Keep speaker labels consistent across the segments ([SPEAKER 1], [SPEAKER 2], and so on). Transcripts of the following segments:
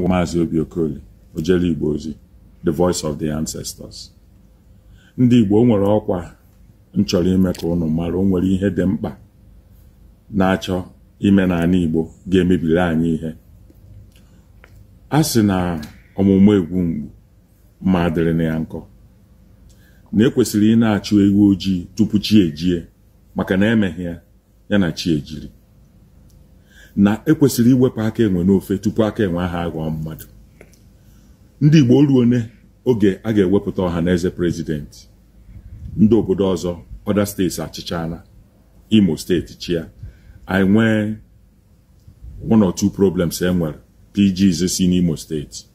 [SPEAKER 1] M Maazị Obi Okoli, Ojele Igbo Ozi, the voice of the ancestors. Ndị Igbo, o nwere ọkwa m chọrọ ime ka ụnụ mara. O nwere ihe dị mkpa na-achọ ime n'ala Igbo ga-emebiri anyị ihe. A sị na ọmụmụ egwu mgbu mma dịrị na ya nkọ, na ekwesịrị ị na-achụ ewu ojii tupu chi ejie, maka na emeghị ya, ya na chi ejiri. Na ekwesịrị iwepụ aka enwe n'ofe tupu aka enwe aha aghọọ mmadụ. Ndị Igbo, ruone oge a ga-ewepụta Ọhaneze president. Ndị obodo ọzọ, other states achịchana, Imo Steeti chia. Anyị nwee one or two problems. E nwere PGs si n'Imo Steeti.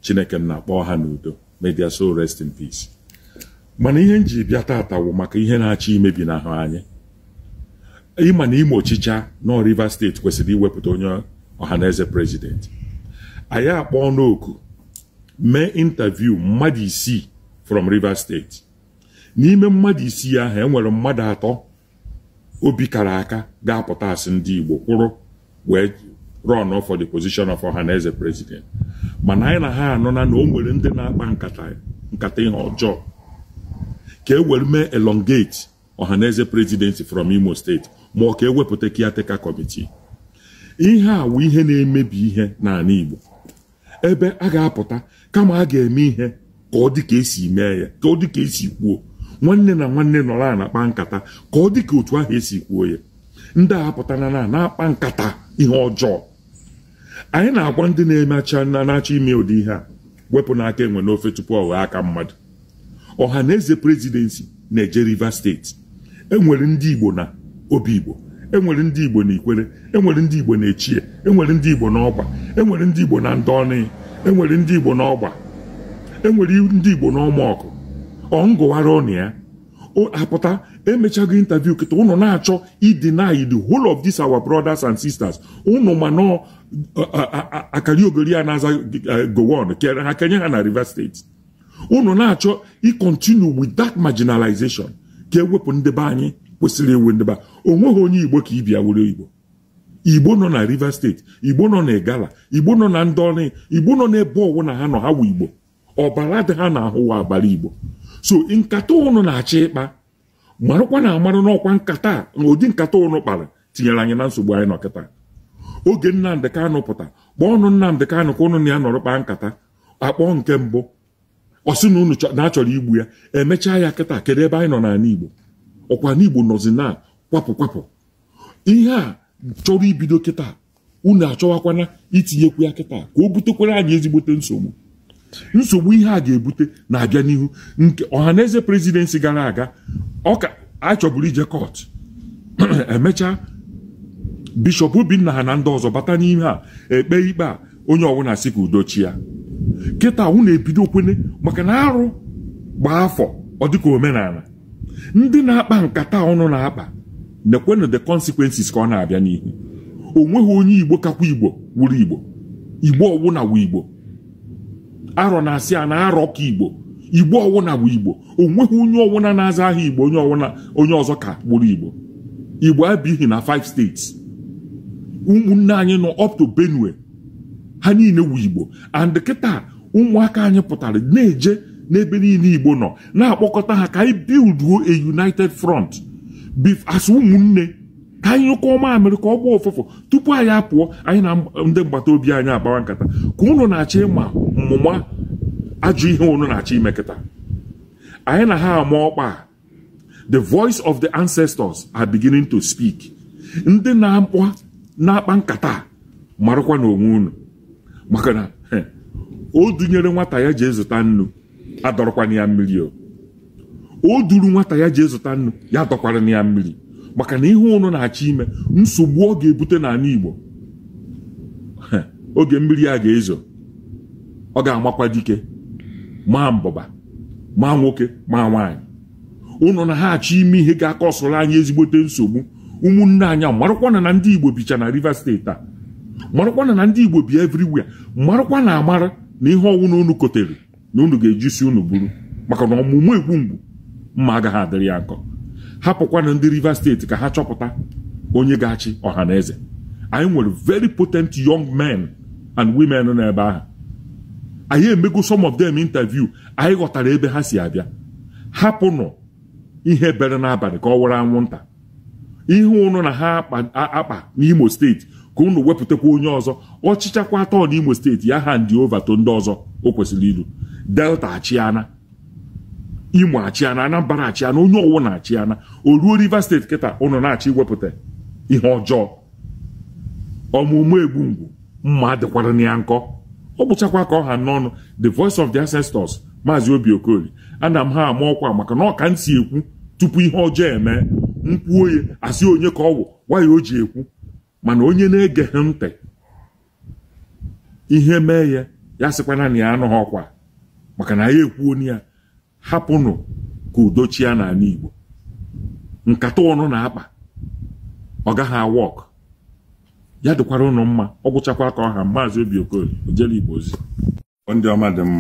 [SPEAKER 1] Chineke m na-akpọ ha n'udo, may their soul rest in peace. Mana ihe m ji bịa tata wụ maka ihe na-achọ imebi n'ahụ anyị. Ịma na Imo ọchịcha nọ, Rivers Steeti kwesịrị iwepụta onye Ọhaneze president. Anyị akpọọ n'oku, mee interview mmadụ 6 from Rivers Steeti. N'ime mmadụ 6 ahụ, enwere mmadụ 3 obi kara aka ga-apụta asị ndị Igbo kwụrụ wee run for the position of Ọhaneze president. Mana anyị na ha anọ na o nwere ndị na-akpa nkata, nkata ihe ọjọọ ka e were mee elongate Ọhaneze presidency from Imo Steeti, ma ọ ka ewepụta caretaker committee. Ihe a wụ ihe na-emebi ihe n'ala Igbo, ebe a ga-apụta kama a ga-eme ihe ka ọ dị ka esi mee ya, ka ọ dị ka esi kwuo. Nwanne na nwanne nọrọ a na-akpa nkata ka ọ dị ka otu ahụ esi kwuo ya. Ndị a apụtana na na-akpa nkata ihe ọjọọ. Anyị na-agwa ndị na-emecha na-achọ ime ụdị ihe a, wepụ n'aka enwe n'ofe tupu ọ ghọọ aka mmadụ. Ọhaneze presidency na-eje Rivers Steeti. Enwere ndị Igbo na Obi Igbo, enwere ndị Igbo na Ikwere, enwere ndị Igbo na Echie, enwere ndị Igbo na Ọgba, enwere ndị Igbo na Ndọnị, enwere ndị Igbo na Ọgba, enwere ndị Igbo na Ọmọkụ. Ọ ngụwara ụnụ ya apụta. Emechago interview kịta, ụnụ na-achọ ideny the whole of this our brothers and sisters. Ụnụ ma nọ akari ogori ya na-aza Gowon kere ha, kenye ha na Rivers Steeti. Ụnụ na-achọ i continue with that marginalization ka ewepụ ndị be anyị kwesịrị ewe ndị be. Onweghị onye Igbo ka ibia were Igbo. Igbo nọ na Rivers Steeti, Igbo nọ na Igala, Igbo nọ na Ndọnị, Igbo nọ n'ebe ọwụ na ha nọ, ha wụ Igbo. Ọbara dị ha na-ahụ wa agbara Igbo. So nkata ụnụ na-achọ ịkpa, marakwa na amarụ n'ọkwa nkata a, ụdị nkata ụnụ kpara tinyere anyị na nsogbu anyị nọ kịta. Oge Nnamdị Kanụ pụta, kpọọ ọnụ Nnamdị Kanụ ka ụnụ na ya nọrọ kpaa nkata. Akpọọ nke mbụ, ọ sị na unu na-achọrọ igbu ya. Emechaa ya kịta, kedu ebe anyị nọ n'ala Igbo? Ọkwa n'Igbo nọzi na kwapụ kwapụ. Ihe a chọrọ ibido kịta, unu achọwakwana itinyekwu ya kịta ka o butekwara anyị ezigbote nsogbu. Nsogbu ihe a ga-ebute na-abịa n'ihu. Nke Ọhaneze presidency gara aga, ọ ka achọburu ije court. Emechaa, Bishọp Obinna ha na ndị ọzọ bata n'ime a ekpe ikpe a, onye ọbụla sị ka udo chi ya. Kịta unu ebido kwene, maka na arụ gbaa afọ, ọ dịka omenala. Ndị na-akpa nkata ọnụ na-akpa, nekwenụ the consequences ka ọ na-abịa n'ihu. O nweghị onye Igbo kakwa Igbo wuru Igbo. Igbo ọwụna wu Igbo. Arọ na-asị a na arọ ka Igbo. Igbo ọwụna bụ Igbo. O nweghị onye ọwụna na-aza aha Igbo, onye ọwụna, onye ọzọ ka gburu Igbo. Igbo abighị na five states. Ụmụnne anyị nọ up to Benue, ha niile wu Igbo. And kịta ụmụaka anyị pụtara na-eje n'ebe niile Igbo nọ, na-akpọkọta ha ka anyị builduo a united front as ụmụnne, ka anyị nyụkọọ mamịrị ka ọ gbaa ụfụfụ tupu anyị apụọ. Anyị na ndị mgbata obi anyị agbawa nkata ka unu na-achọ ịma mmụma ajọ ihe unu na-achọ ime kịta. Anyị na ha ama ọkpa. The voice of the ancestors are beginning to speak. Ndị na-akpa na-akpa nkata, marakwa na onwe unu, maka na o dunyere nwata ya jee zụta nnu, adọrọkwana ya mmiri. O duru nwata ya jee zụta nnu, ya dọkwara ya mmiri, maka na ihe unu na-achọ ime, nsogbu ọ ga-ebute n'ala Igbo, oge mmiri ya ga-ezo, ọ ga-amakwa dike maa mbụba, ma nwoke ma nwaanyị. Unu na ha achọ ime ihe ga-akọsụrụ anyị ezigbote nsogbu. Ụmụnne anyị, marakwana na ndị Igbo bicha na Rivers Steeti a, marakwana na ndị Igbo bi everywhere. Marakwa na amara na ihe ọwụna unu kotere na unu ga-ejisi unu buru, maka na ọmụmụ egwu mgbu mma agaghị adịrị ya nkọ. Hapụkwana ndị Rivers Steeti ka ha chọpụta onye ga-achị Ọhaneze. Anyị nwere very potent young men. and women nọ ebe ahụ. Anyị emego some of them interview. Anyị ghọtara ebe ha si abịa. Hapụnụ ihe bere n'abalị ka ọ were anwụnta. Ihe ụnụ na ha akpa n'Imo steeti ka ụnụ wepụtakwa onye ọzọ. Ọchịchakwa atọ n'Imo steeti ya hand over to ndị ọzọ o kwesịrị ilu. Delta achịana, Imo achịana, Anambra achịana, onye ọwụ na-achịana. O ruo Rivers steeti kịta ụnụ na-achọ iwepụta ihe ọjọọ. Ọmụmụ egbungwu mma dịkwara na ya nkọ. Ọ bụchakwa ka ọ ha n'ọnụ. The voice of the ancestors, Maazị Obi Okoli, ana m ha ama ọkwa maka na ọ ka m si ekwu tupu ihe ọjọọ eme. Nkwuo ya asị onye ka ọ wụ nwayọ o ji ekwu, mana onye na-egeghị ntị ihe mee ya ya sịkwana na ya anụghị ọkwa maka na ya ekwuo na ya. Hapụnụ ka udo chia n'ala Igbo. Nkata ụnụ na-akpa ọ gaghị awọk. Ya dịkwara ụnụ mma. Ọ gwụchakwa ka ọha. Maazị Obi Okoli, Ojele Igbo ozi. Ndị ọma dị mma.